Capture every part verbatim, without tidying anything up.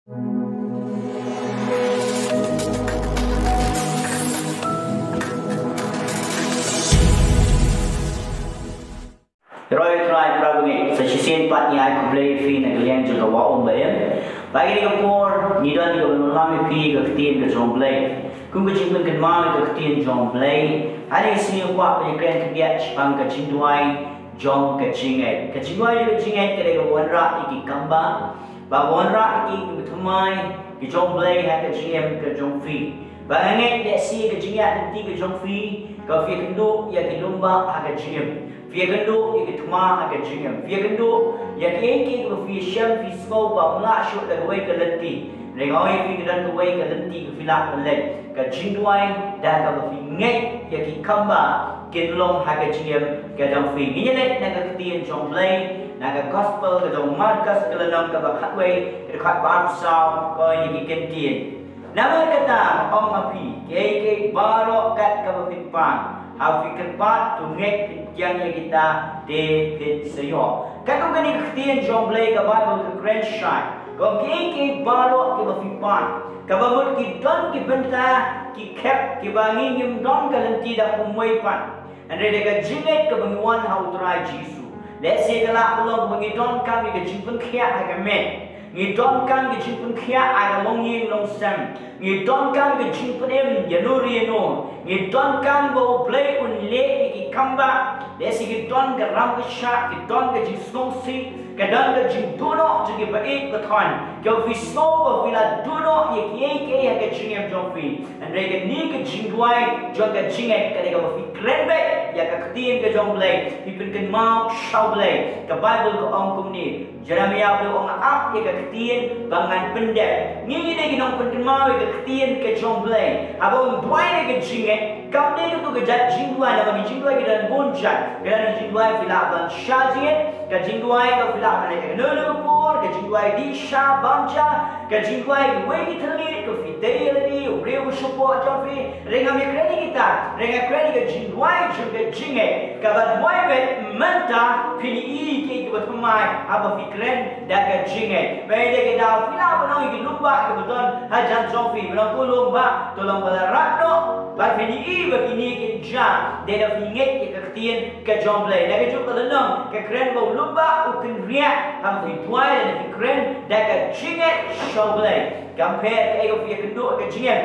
Ïaroh ïa U Trai para bangeit, sa shisien pat ngi ai khublei ïa phi na ka liang jong ka Wah Um Ba Im. Bad ha kane ka por ngi don ïa ka ban ïalam ïa phi ka ktien ka jong U Blei. Kum ka jingpynkynmaw ïa ka ktien jong U Blei, ha kane ka sngi nga kwah ban ïakren khyndiat shaphang ka jingduwai jong ka jingngeit. Ka jingduwai jong ka jingngeit ka dei kaba wanrah ïa ki kambah, ba wanrah ïa ki kiba thymmai ki jong U Blei ha ka jingim ka jong phi. Ba nga ngeit lehse ka jingïaid lynti ka jong phi, ka phi ïakynduh ïa ki lum bah ha ka jingim, phi ïakynduh ïa ki thymmai ha ka jingim, phi ïakynduh ïa kiei kiei kiba phi shem phi sngew ba ym lah shuh da kawei ka lynti. Hynrei nga ong ïa phi, ka don kawei ka lynti ka phi lah ban leit. Ka jingduwai da kaba phi ngeit ïa ki kambah kin long ha ka jingim ka jong phi. Ngin ïa leit na ka ktien jong U Blei, na ka gospel ka jong u Markos ka lynnong kaba khatwei, ka dkhot ba arphew saw, ka ong ïa ki ktien. Namar kata nga ong ha phi, kiei kiei baroh kat kaba phin pan, haba phi kyrpad, to ngeit phin kiang ïa kita, te phin sa ïoh. Katkum kane ka ktien jong U Blei ka Baibl ka kren shai, ka ong kiei kiei baroh kiba phi pan, kaba mut ki don ki bynta ki khep kiba ngi ngim don ka lynti da kumwei pat. Hynrei da ka jingngeit kaba ngi wan ha U Trai Jisu, lehse ka lah ban long ba ngi donkam ïa ka jingpynkhiah ha ka met, ngi donkam ka jingpynkhiah ha ka longïing longsem, ngi donkam ka jingpynim ïano re ïano, ngi donkam ba U Blei un leh ïa ki kambah. Lehse ki don ka ram ka shah, ki don ka jingsngewsih, ka don ka jingduh noh jong ki ba ïeit ba thoh, ka phi sngew ba phi la duh noh ïa kiei kiei ha ka jingim jong phi. Hynrei kane ka jingduwai jong ka jingngeit ka dei kaba phi kren beit ïa ka ktien ka jong U Blei, phi pynkynmaw sha U Blei. Ka Baibl ka ong kumne, Jeremaïah u ong, nga ap ïa ka ktien ba ngan pyndep. Ngi ngi dei ki nongpynkynmaw ïa ka ktien ka jong U Blei. Haba ong duwai da ka jingngeit, kam dei kato ka jait jingduwai, namar ki jingduwai ki don bun jait. Ka don ka jingduwai phi lah ban shah jingngeit, ka jingduwai ka phi lah ban leit ha kano kano ka por, ka jingduwai dih sha bam ja, ka jingduwai kiwei ki thylliej, ka phi tei ïa lade, u briew u shapoh jong phi. Hynrei ngam ïakren ïa kita, hynrei nga kren ïa ka jingduwai jong ka jingngeit, kaba duwai beit mynta, phin ïohi kiei kiba thymmai haba phi kren da ka jingngeit. Bad ïa ka daw phi lah ban ong ïa ki lum bah kiba don hajan jong phi, ban ong, ko lum bah, to long ba la rap noh, bad phin ïohi ba kine kin jia, dei da phi ngeit ïa ka ktien ka jong U Blei. Na kajuh ka lynnong ka kren ba u lum bah u kynriah haba phi duwai lane phi kren da ka jingngeit sha U Blei. Kam pher kaei kaba phi ïakynduh ha ka jingim,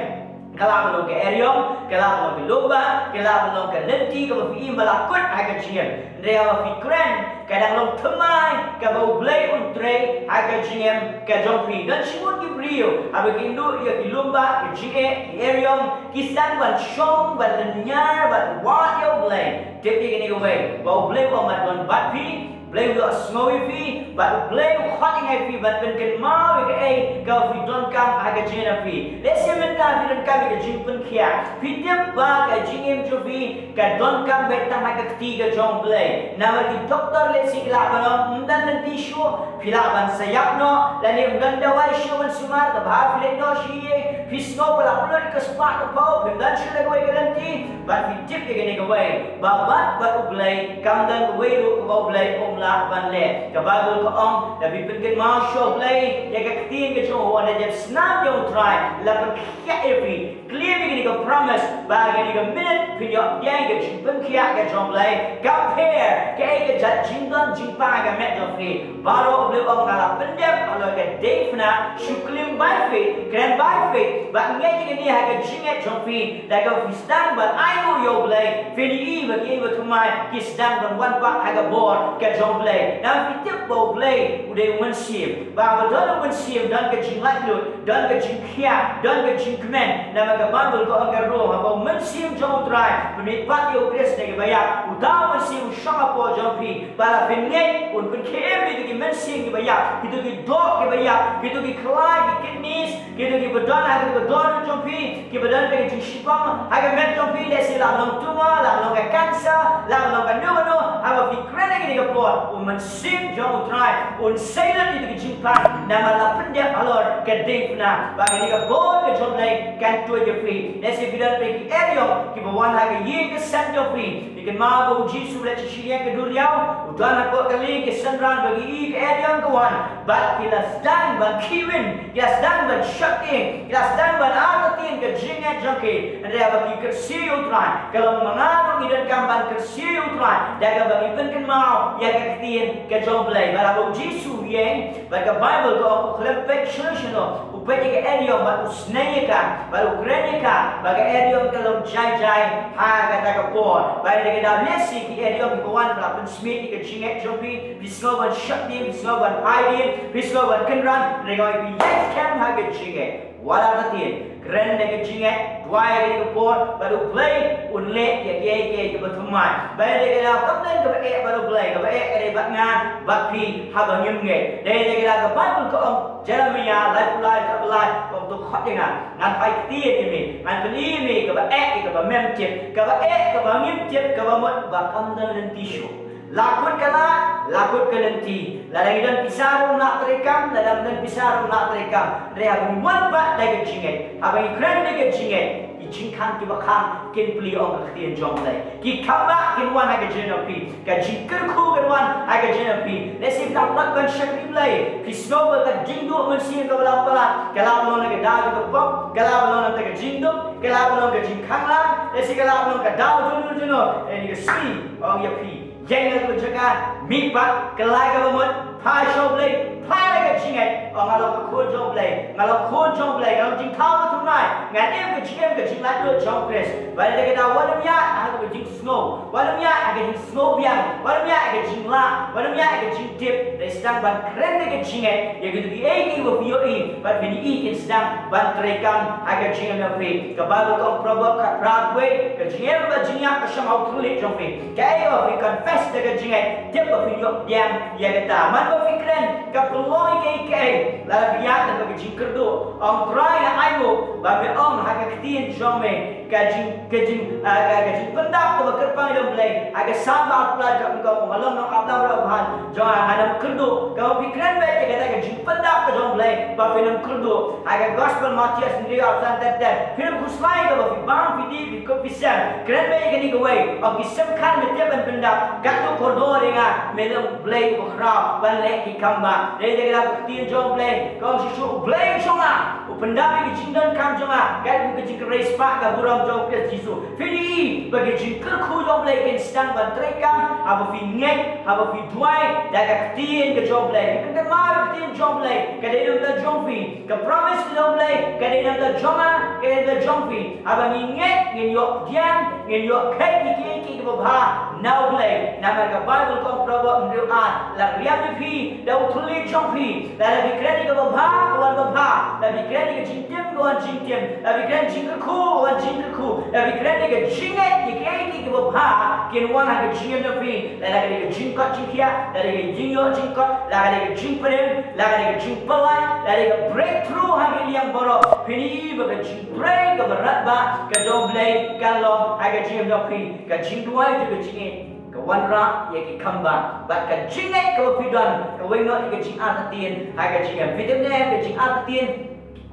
ka lah ban long ka eriong, ka lah ban long ka lum bah, ka lah ban long ka lynti kaba phi im ba la kut ha ka jingim. Hynrei haba phi kren, ka dang long thymmai kaba U Blei un trei ha ka jingim ka jong phi. Don shibun ki briew haba ki ïakynduh ïa ki lum bah, ka jingeh, ki eriong, ki sdang ban shong, ban lynñiar, ban wad ïa U Blei. Tip ïa kane kawei, ba U Blei u ong, nga don bad phi, U Blei u ïohsngew ïa phi, bad U Blei u khot ïa ngi ïa phi ban pynkynmaw ïa kaei kaba phi donkam ha ka jingim jong phi. Lehse mynta phi donkam ïa ka jingpynkhiah. Phi tip ba ka jingim jong phi ka donkam beit tang ha ka kti ka jong U Blei. Namar ki doktor lehse ki lah ban ong, ym don lynti shuh, phi lah ban sa ïap noh, lane ym don dawai shuh ban sumar, kaba phi leit noh sha ïing, phi sngew ba la pynlut ka spah ka phew, phim don shuh da kawei ka lynti. Bad phi tip ïa kane kawei, ba bad bad U Blei kam don kawei ruh kaba U Blei um lah ban leh. Ka Baibl ka ong, lada phi pynkynmaw sha U Blei ïa ka ktien ka jong u, ha ka jingïaseng jong U Trai, la pynkhiah ïa phi. Claim ïa kane ka promise, ba ha kane ka minit phin ïoh pdiang ïa ka jingpynkhiah ka jong U Blei. Kam pher kaei ka jait jingdon jingpang ha ka met jong phi, baroh U Blei u ong, nga la pyndep halor ka dei phna, shu claim by faith, kren by faith, bad ngeit ïa kane ha ka jingngeit jong phi. Da kaba phi sdang ban ainguh ïa U Blei, phin ïohi ba kiei kiba thymmai ki sdang ban wan pat ha ka bor ka jong U Blei. Namar phi tip ba U Blei u dei U Mynsiem. Ba haba don U Mynsiem, don ka jinglaitluid, don ka jingkhiah, don ka jingkmen. Namar ka Baibl ka ong ha ka Rom, haba U Mynsiem jong U Trai u mihpat ïa U Khrist na kiba ïap, uta U Mynsiem u shong hapoh jong phi. Ba lada phin ngeit, un pynkhie im ïa kito ki mynsiem kiba ïap, kito ki doh kiba ïap, kito ki khlaiñ, ki kidneys, Kito kiba don ha ka dor jong phi, kiba don ka jingshitom ha ka met jong phi, lehse la long tumor, la long ka cancer, la long kano kano, haba phi kren ha kane ka por, U Mynsiem jong U Trai un sei lut ïa ka jingpang, namar la pyndep halor ka diengphna. Bad kane ka bor ka jong U Blei kan tuid ïa phi. Lehse phi don ki eriong kiba wan ha ka ïing ka sem jong phi. Phi kynmaw ba U Jisu u leit sha shiliang ka duriaw, u don hapoh kali ki synran ba ki i ka eriong ka wan, bad ki la sdang ban khih win, ki la sdang ban shakri, ki la sdang ban artatien ka jingngeit jong ki. Hynrei haba ki kyrsiew ïa U Trai, ka long ma nga ruh ngi donkam ban kyrsiew ïa U Trai da kaba ngi pynkynmaw ïa ka ktien ka jong U Blei. Bad haba U Jisu u ïeng, bad ka Baibl ka ong u khlem peit shano shano, u peit ïa ka eriong bad u sneng ïa ka, bad u kren ïa ka, ba ka eriong ka long jai jai ha kata ka por. Bad ïa ka daw lehse ki eriong kiba wan ba la pynsmit ïa ka jingngeit jong phi, phi sngew ban shakri, phi sngew ban phai dien, phi sngew ban kynran, hynrei nga ong ïa phi, ïeng kham ha ka jingngeit. Wat artatien, kren da ka jingngeit, duwai ha kane ka por, bad U Blei un leh ïa kiei kiei kiba thymmai. Bad ïa ka daw kam don kaba eh bad U Blei, kaba eh ka dei bad nga bad phi haba ngim ngeit. Dei ïa ka daw ka Baibl ka ong, Jeremaïah laiphew lai, kaba lai, ka ong, to khot ïa nga, ngan phai ktien ïa me, ngan pyni ïa me kaba eh, kaba mem tip, kaba eh, kaba ngim tip, kaba mut ba kam don lynti shuh. La kut ka lad, la kut ka lynti. Lada ngi don pisa ruh ym lah treikam, lada ym don pisa ruh ym lah treikam. Hynrei haba ngi wan pat da ka jingngeit, haba ngi kren da ka jingngeit, ki jingkhang kiba khang kin plie, ong ka ktien jong U Blei. Ki khambah kin wan ha ka jingim jong phi. Ka jingkyrkhu kan wan ha ka jingim jong phi. Lehse phi la pynlong ban shakri Blei, phi sngew ba ka jingduh mynsiem kaba la palat, ka la ban long na ka daw jong ka pop, ka la ban long na ka jingduk, ka la ban long ka jingkhang lad, lehse ka la ban long ka daw jong u jong u. Ïa kane ka sngi, ong ïa phi, ïeng na ka jaka, mih pat, kylla kaba mut, phai sha U Blei, phai da ka jingngeit. Ong, nga long ka khun jong U Blei, nga long khun jong U Blei, nga long jingthaw ba thymmai, ngan im ka jingim ka jinglaitluid jong U Khrist. Bad ïa ka daw wat nym ïaid ha ka jingsngew, wat nym ïaid ha ka jingsngew biang, wat nym ïaid ha ka jinglah, wat nym ïaid ha ka jingtip. Hynrei sdang ban kren da ka jingngeit ïa kito kiei kiei ba phi ïohi bad phin ïohi kin sdang ban treikam ha ka jingim jong phi. Ka Baibl ka ong, Proverb khatphra, wei, ka jingim bad jingïap ka shong ha u thylliej jong phi. Kaei ba phi confess da ka jingngeit, tip ba phin ïoh pdiang ïa kata. Man ba phi kren, ka pynlong ïa kiei kiei, lada phi ïaid lyngba ka jingkyrduh, ong, Trai, nga ainguh ba me ong ha ka ktien jong me ka jing, ka jing, ah, ka, ka jingpyndap kaba kyrpang ïa U Blei. Ha ka Salm arphew lai, ka ong, nga long nongap lang baroh bha jong nga, ngan ym kyrduh. Kaba phi kren beit ïa kata ka jingpyndap ka jong U Blei ba phin ym kyrduh. Ha ka Gospel Mathaios hynriew, arphew san, ter ter, phin ym khuslai kaba phi bam, phi dih, phi kup, phi sem. Kren beit ïa kane kawei, ong, ki sem khar me tip ban pyndap, katto kordor ïa nga me long Blei uba khraw ban leh ki kam bha. Dei da ka ktien jong U Blei, ka ong shisha U Blei jong nga u pyndap ïa ki jingdonkam jong nga, kat kum ka jingkyrpad ka burom jong U Khrist Jisu. Phin ïohi ba ki jingkyrkhu jong U Blei kin sdang ban treikam haba phi ngeit, haba phi duwai da ka ktien ka jong U Blei. Phin kynmaw ka ktien jong U Blei ka dei na ka bynta jong phi. Ka promise ka jong U Blei ka dei na ka bynta jong nga, ka dei na ka bynta jong phi. Haba ngi ngeit, ngin ïoh pdiang, ngin ïoh kheit ïa kiei kiei kiba bha na U Blei. Namar ka Baibl ka ong, Proverb hynriew ar, la riam ïa phi da u thylliej jong phi. Lada phi kren ïa kaba bha, ka wan babha. Lada phi kren ïa ka jingtim, ka wan jingtim. Lada phi kren jingkyrkhu, ka wan jingkyrkhu. Lada phi kren ïa ka jingngeit ïa kiei kiei kiba bha, kin wan ha ka jingim jong phi. Lada ka dei ka jingkot jingkhiah, lada ka dei ka jingïoh jingkot, lada ka dei ka jingpynim, lada ka dei ka jingpynlait, lada ka dei ka breakthrough ha ki liang baroh, phin ïohi ba ka jingtrei kaba radbah ka jong U Blei kan long ha ka jingim jong phi. Ka jingduwai jong ka jingngeit ka wanrah ïa ki khambah. Bad ka jingngeit kaba phi don ka weng noh ïa ka jingartatien ha ka jingim. Phi tip ne em, ka jingartatien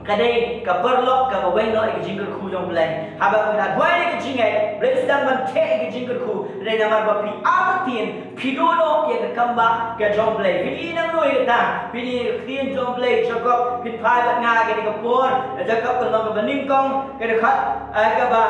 ka dei ka paralok kaba weng noh ïa ka jingkyrkhu jong U Blei. Haba phi la duwai da ka jingngeit, U Blei u sdang ban theh ïa ka jingkyrkhu. Hynrei namar ba phi artatien, phi duh noh ïa ka khambah ka jong U Blei. Phin ïohi nangno ïa kata? Phin ïohi ka ktien jong U Blei, Jakob, phin phai bad nga ha kane ka por. Jakob ka lynnong kaba nyngkong, ka dkhot, eh, kaba,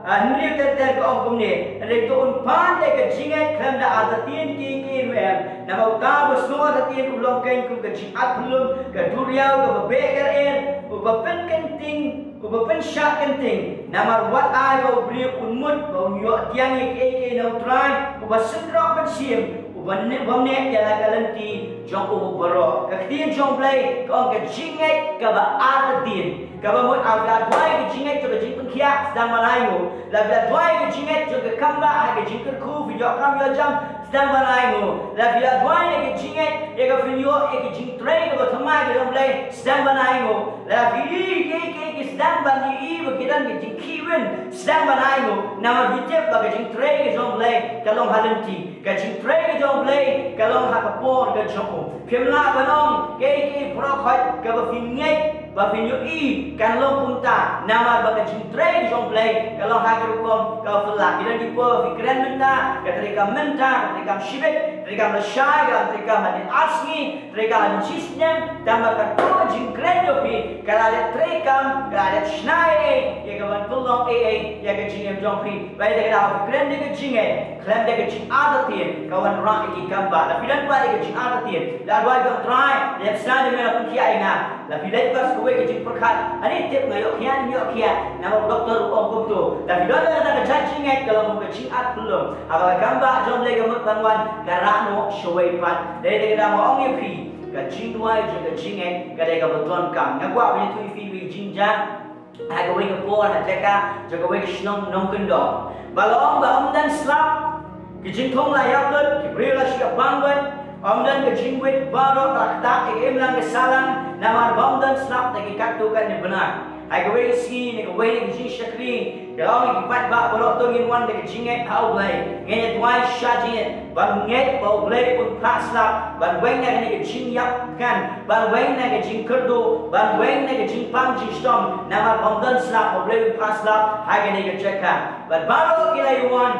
eh, hynriew, ter ter, ka ong kumne: Hynrei to un pan da ka jingngeit, khlem da artatien kiei kiei ruh em. Namar uta uba sngew artatien u long keiñ kum ka jingarphyllung ka duriaw kaba beh ka lyer, uba pynkynting, uba pynshah kynting. Namar wat ai ba u briew un mut ba un ïoh pdiang ïa kiei kiei na U Trai, uba synrok mynsiem, uba ne-, bym neh ïa la ka lynti jong u baroh. Ka ktien jong U Blei ka ong ka jingngeit kaba artatien. Kaba mut, ah, la duwai ka jingngeit jong ka jingpynkhiah, sdang ban ainguh. La duwai ka jingngeit jong ka khambah ha ka jingkyrkhu, phin ïoh kam ïoh jam, sdang ban ai nguh. Lada phi la duwai na ka jingngeit ïa ka phin ïoh ïa ka jingtrei kaba thymmai ka jong U Blei, sdang ban ai nguh. Lada phi ïohi ïa kiei kiei ki sdang ban ïohi ba ki don ka jingkhih win, sdang ban ai nguh. Namar phi tip ba ka jingtrei ka jong U Blei ka long ha lynti. Ka jingtrei ka jong U Blei ka long ha ka por ka jong u. Phim lah ban ong kiei kiei baroh khoit kaba phin ngeit ba phin ïohi kan long kumta, namar ba ka jingtrei ka jong U Blei ka long ha ka rukom kaba phylla. Ki don ki por ba phi kren mynta, ka treikam mynta, ka treikam shibit, treikam lashai, ka treikam hadien ar sngi, treikam hadien shi snem, tangba katto ka jingkren jong phi ka la dep treikam, ka la dep shna ei ei ïa ka ban pynlong ei ei ïa ka jingim jong phi. Ba ïa kata ka daw phi kren da ka jingngeit, khlem da ka jingartatien, ka wanrah ïa ki kambah. Lada phi don pat ïa ka jingartatien, la duwai ba, Trai, leit shna da me, la pynkhiah ïa nga. Lada phi leit pat sha kawei ka jingpyrkhat, ani tip nga ïoh khiah ne ym ïoh khiah, namar u doktor u ong kumto. Lada phi don kata ka jait jingngeit, ka long ka jingartatien. Haba ka kambah jong U Blei ka mut ban wan, ka rah noh shawei pat. Dei da kata nga ong ïa phi, ka jingduwai jong ka jingngeit ka dei kaba donkam. Nga kwah ban ïathuh ïa phi iwei i jingjia ha kawei ka por, ha jaka jong kawei ka shnong nongkyndong. Ba la ong ba ym don slap, ki jingthung la ïap lut, ki briew la shu ïa bang beit, ym don ka jingwit, baroh ka ktah ïa ka imlang ka sahlang, namar ba ym don slap da ki katto katne bnai. Ha kawei ka sngi, na kawei ka jingshakri, ka la ong ïa ki paidbah baroh to ngin wan da ka jingngeit ha U Blei. Ngin ïa duwai sha jingngeit, ban ngeit ba U Blei un phah slap, ban weng na kane ka jingïap thngan, ban weng na ka jingkyrduh, ban weng na ka jingpang jingshitom, namar ba ym don slap, U Blei un phah slap ha kane ka jaka. Bad baroh ki la ïa wan,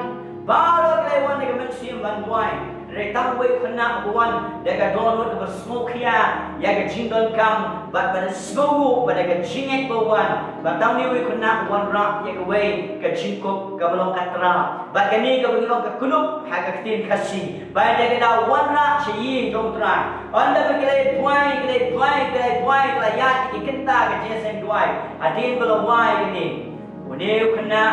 baroh ki la ïa wan da ka mynsiem ban duwai. Hynrei tang uwei u khynnah uba wan da ka dohnud kaba sngewkhia ïa ka jingdonkam, bad ba da sngewnguh, bad da ka jingngeit ba wan. Bad tang une uwei u khynnah u wanrah ïa kawei ka jingkup kaba long ka trap. Bad kane kaba ngi ong ka kunup ha ka ktien Khasi. Bad ïa kata u wanrah sha ïing jong U Trai. Ynda ba ki la duwai, ki la duwai, ki la duwai, ki la ïaid ïa ki kynta ka jingïaseng duwai. Hadien ba la wai kane, une u khynnah,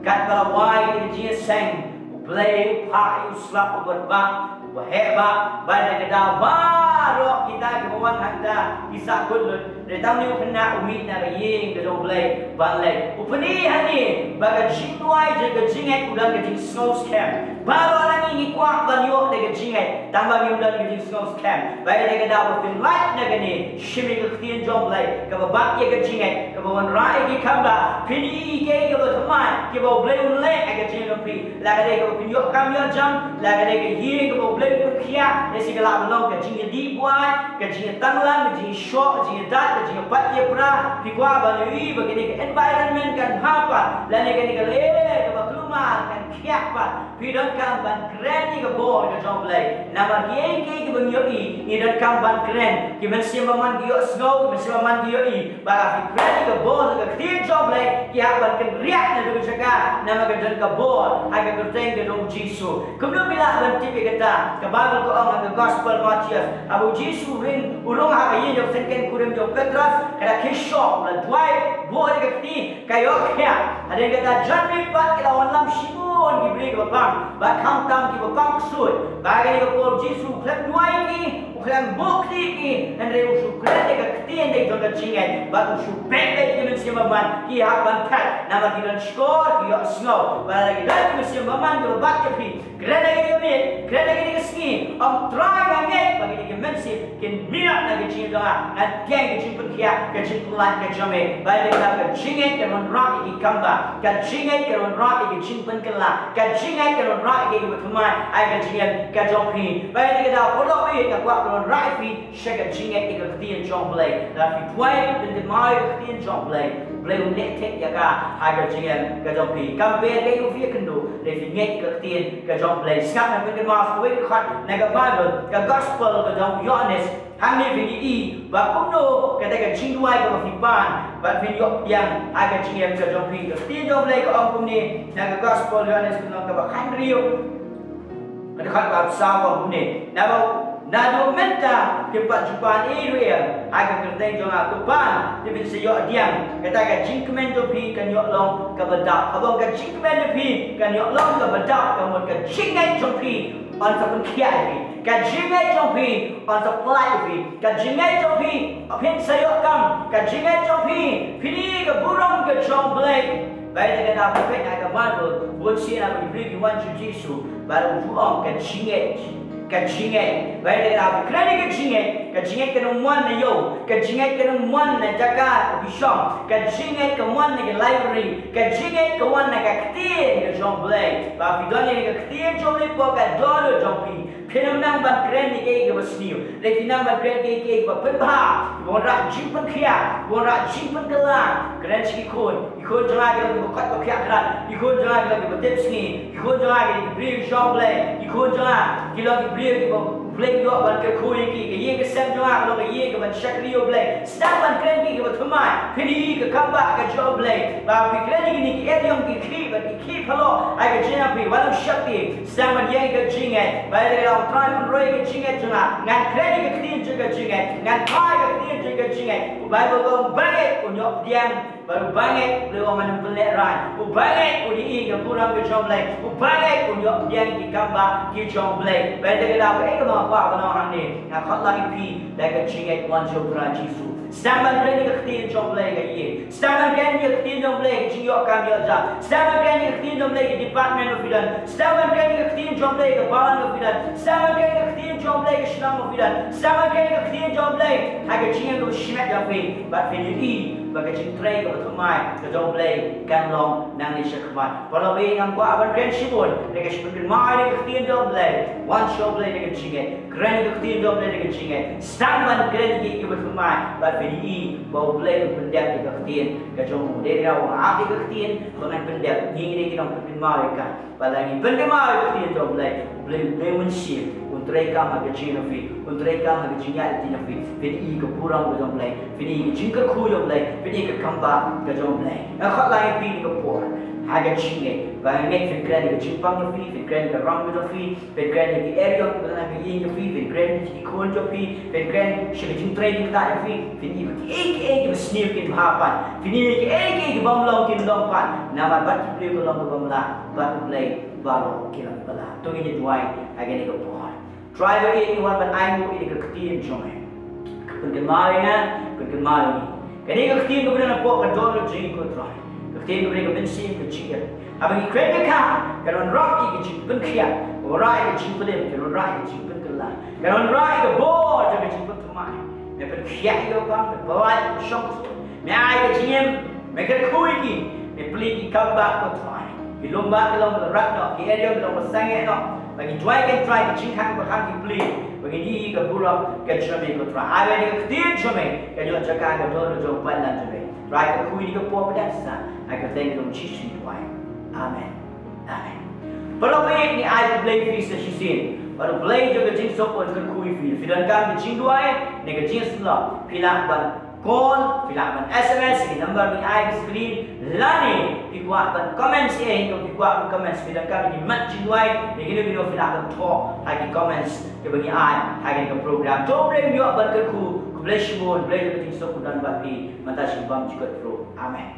katba la wai ïa ka jingïaseng, U Blei u phah ïa u slap uba bha, uba heh bha, bad ïa kata baroh kita kiba wan hangta ki sah kut lut. Hynrei tang une u khynnah u mih na ka ïing ka jong U Blei ban leit. U pyni hangne ba ka jingduwai jong ka jingngeit u don ka jingsngew skhem. Baroh na ngi ngi kwah ban ïoh da ka jingngeit, tangba ngim don ka jingsngew skhem. Ba ïa kata ba phin lait na kane, shim ïa ka ktien jong U Blei kaba bat ïa ka jingngeit, kaba wanrah ïa ki kambah. Phin ïohi kiei kiei kiba thymmai kiba U Blei un leh ha ka jingim jong phi. La ka dei kaba phin ïoh kam ïoh jam, la ka dei ka ïing kaba U Blei un pynkhiah, lehse ka lah ban long ka jingïadih buaid, ka jingïatanglang, ka jingïashoh, ka jingïadait, ka jingïapat ïapra. Phi kwah ban ïohi ba kane ka environment kan bha pat, lane kane ka lyer kaba kulmar kan khiah pat. Phi donkam ban kren ïa ka bor ka jong U Blei. Namar kiei kiei kiba ngi ïohi, ngi donkam ban kren. Ki mynsiem bymman ki ïohsngew, ki mynsiem bymman ki ïohi. Bad lada phi kren ïa ka bor ka ktien jong U Blei, ki hap ban kynriah naduh jaka, namar ka don ka bor ha ka kyrteng ka jong U Jisu. Kumno phi lah ban tip ïa kata? Ka Baibl ka ong ha ka Gospel Mathaios, haba U Jisu u ring, u rung ha ka ïing jong u syngkien kurim jong u Petros, ka da khie shoh, u la duwai buh ïa ka kti, ka ïoh khiah. Hadien kata janmiet pat ki la wanlam shibun ki briew kiba pang, bad khamtam kiba pang ksuid. Bad ha kane ka por U Jisu u khlem duwai ïa ki, u khlem buh kti ïa ki, hynrei u shu kren ïa ka ktien jong ka jingngeit, bad u shu beh beit ïa ki mynsiem bymman, ki hap ban thait, namar ki don shkor, ki ïohsngew. Bad lada ki don ki mynsiem bymman kiba bat ïa phi, kren ha kane ka miet, kren ha kane ka sngi, ong Trai nga ngeit ba kine ki mynsiem kin mih noh na ka jingim jong nga, ngan tieng ka jingpynkhiah, ka jingpyllait ka jong me. Ba ïa kata ka jingngeit kan wanrah ïa ki kambah, ka jingngeit kan wanrah ïa ki jingpynkylla, ka jingngeit kan wanrah ïa kiba thymmai ha ka jingim ka jong phi. Ba ïa kata paralok, nga kwah ban wanrah ïa phi sha ka jingngeit ïa ka ktien jong U Blei. Lada phi duwai, pynkynmaw ïa ka ktien jong U Blei, U Blei un leh thik ïa ka ha ka jingim ka jong phi. Kam pher kaei kaba phi ïakynduh, lada phi ngeit ïa ka ktien ka jong U Blei. Sngap, ngan pynkynmaw sa kawei ka dkhot na ka Baibl, ka Gospel ka jong u Ïoannis. Hangne phin ïohi ba kumno kata ka jingduwai kaba phi pan, ba phin ïoh pdiang ha ka jingim ka jong phi. Ka ktien jong U Blei ka ong kumne na ka Gospel Ïoannis, ka lynnong kaba khathynriew, ka dkhot ba saw, ka ong kumne: Naba naduh mynta phim pat ju pan ei ruh ei ha ka kyrteng jong nga. To pan, te phin sa ïoh pdiang. Kata ka jingkmen jong phi kan ïoh long kaba dap. Haba ong ka jingkmen jong phi kan ïoh long kaba dap, ka mut ka jingngeit jong phi yn sa pynkhiah ïa phi. Ka jingngeit jong phi yn sa pyllait ïa phi. Ka jingngeit jong phi, phin sa ïoh kam. Ka jingngeit jong phi, phin ïohi ka burom ka jong U Blei. Ba ïa kata ka peit ha ka Baibl, bun sien ha ki briew ki wan sha u Jisu, bad u ong ka jingngeit, ka jingngeit. Ba ïa kata ka kren ïa ka jingngeit, ka jingngeit kan ym wan na ïew, ka jingngeit kan ym wan na jaka ka bishong, ka jingngeit ka wan na ka library, ka jingngeit ka wan na ka ktien ka jong U Blei. Ba phi don ïa ka ktien jong U Blei hapoh ka dohnud jong phi. Phin ym nang ban kren ïa kiei kiei kiba sniew. Lei phi nang ban kren ïa kiei kiei kiba pynbha, kiba wanrah jingpynkhiah, kiba wanrah jingpynkylla. Kren sha ki khun, ki khun jong nga ki long kiba koit ba khiah krat, ki khun jong nga ki long kiba tipsngi, ki khun jong nga ki long ki briew jong U Blei, ki khun jong nga ki long ki briew kiba U Blei u ïoh ban kyrkhu ïa ki, ka ïing ka sem jong nga ka long ka ïing kaban shakri ïa U Blei. Sdang ban kren ïa kiei kiba thymmai, phin ïohi ka kam bah ka jong U Blei. Ba phi kren ïa kine ki eriong ki khih bad ki khih phalok ha ka jingim phi, wat ym shakri. Sdang ban ïeng ka jingngeit. Ba ïa ka U Trai pynroi ka jingngeit jong nga. Ngan kren ïa ka ktien jong ka jingngeit. Ngan phai ïa ka ktien jong ka jingngeit. U Baibl u ong, u bangeit un ïoh pdiang. Bad u bangeit, U Blei u ong, ngan ym pynlehrain. U bangeit un ïohi ka burom ka jong U Blei. U bangeit un ïoh pdiang ki kam bah ki jong U Blei. Ba ïa ka, ba ïa ka, ba ïa ka, ba ïa ka, hangne nga khot lang ïa phi da ka jingngeit, wan sha U Trai Jisu. Sdang ban kren ïa ka ktien jong U Blei ha ka ïing. Sdang ban kren ïa ka ktien jong U Blei ha ka jingïoh kam ïoh jam. Sdang ban kren ïa ka ktien jong U Blei ha ka department ba phi don. Sdang ban kren ïa ka ktien jong U Blei ha ka balang ba phi don. Sdang ban kren ïa ka ktien jong U Blei ha ka shnong ba phi don. Sdang ban kren ïa ka ktien jong U Blei ha ka jingim kaba shimet jong phi. Bad phin ïohi ba ka jingtrei kaba thymmai ka jong U Blei kan long nangne shakhmat. Paralok, nga kwah ban kren shibun, kren ka shibun, kynmaw ïa ka ktien jong U Blei. Wan sha U Blei da ka jingngeit. Kren ïa ka ktien jong U Blei da ka jingngeit. Sdang ban kren ïa kiei kiei kiba thymmai, bad phin ïohi ba U Blei un pyndep ïa ka ktien ka jong u. Dei da u ap ïa ka ktien, ba ngan pyndep, ngi dei ki nongpynkynmaw ïa ka. Ba lada ngi pynkynmaw ïa ka ktien jong U Blei, U Blei, U Blei Mynsiem un treikam ha ka jingim jong phi, un treikam ha ka jingïaid lynti jong phi. Phin ïohi ka burom ka jong U Blei, phin ïohi ka jingkyrkhu jong U Blei, phin ïohi ka kam bah ka jong U Blei. Nga khot lang ïa phi ha kane ka por ha ka jingngeit, ba nga ngeit phin kren ïa ka jingpang jong phi, phin kren ïa ka ram ka jong phi, phin kren ïa ki eriong kiba don ha ka ïing jong phi, phin kren ïa ki khun jong phi, phin kren sha ka jingtrei jingktah jong phi, phin ïohi ba kiei kiei kiba sniew kin bha pat, phin ïohi ba kiei kiei ki bym long kin long pat. Namar bad ki briew ka long kaba bymlah, bad U Blei baroh ki long kiba lah. To ngin ïa duwai ha kane ka por. Trai ba ïeit, ngi wan ban ainguh ïa ka ktien jong me. Pynkynmaw ïa nga, pynkynmaw ïa ngi. Kane ka ktien kaba don hapoh ka dohnud jong ngi, ko Trai. Ka ktien kaba don ka mynsiem, ka jingim. Haba ngi kren ïa ka, kan wanrah ïa ka jingpynkhiah, kan wanrah ïa ka jingpynim, kan wanrah ïa ka jingpynkylla, kan wanrah ïa ka bor jong ka jingpynthymmai. Me pynkhiah ïa u bang, me pynlait ïa u shong suk, me ai ka jingim, me kyrkhu ïa ki, me plie ïa ki kam bah, ko Trai. Ki lum bah ki long ba la rah noh, ki eriong ki long ba sangeh noh. Ba ngi duwai, ko Trai, ka jingkhang ba khang ki plie, ba ngin ïohi ka burom ka jong me, ko Trai. Ai ba ïa ka ktien jong me kan ïoh jaka ha ka dohnud jong u paidlang jong me. Trai, kyrkhu ïa ka por ba dang sah, ha ka kyrteng jong U Jisu ngi duwai. Amen. Amen. Paralok, ngi ai khublei ïa phi sa shisien. Bad U Blei jong ka jingsuk un kyrkhu ïa phi. Phi donkam ka jingduwai ne ka jingsngewbha, phi lah ban call, phi lah ban S M S ïa ki number ba ngi ai ha screen, lane phi kwah ban comment ïa ngi, phi kwah ban comment, phi donkam ïa ki mat jingduwai ne kino kino, phi lah ban thoh ha ki comments kiba ngi ai ha kane ka program. To U Blei un ïoh ban kyrkhu. Khublei shibun. U Blei jong ka jingsuk un don bad phi mynta sha ka bymjukut ruh. Amen.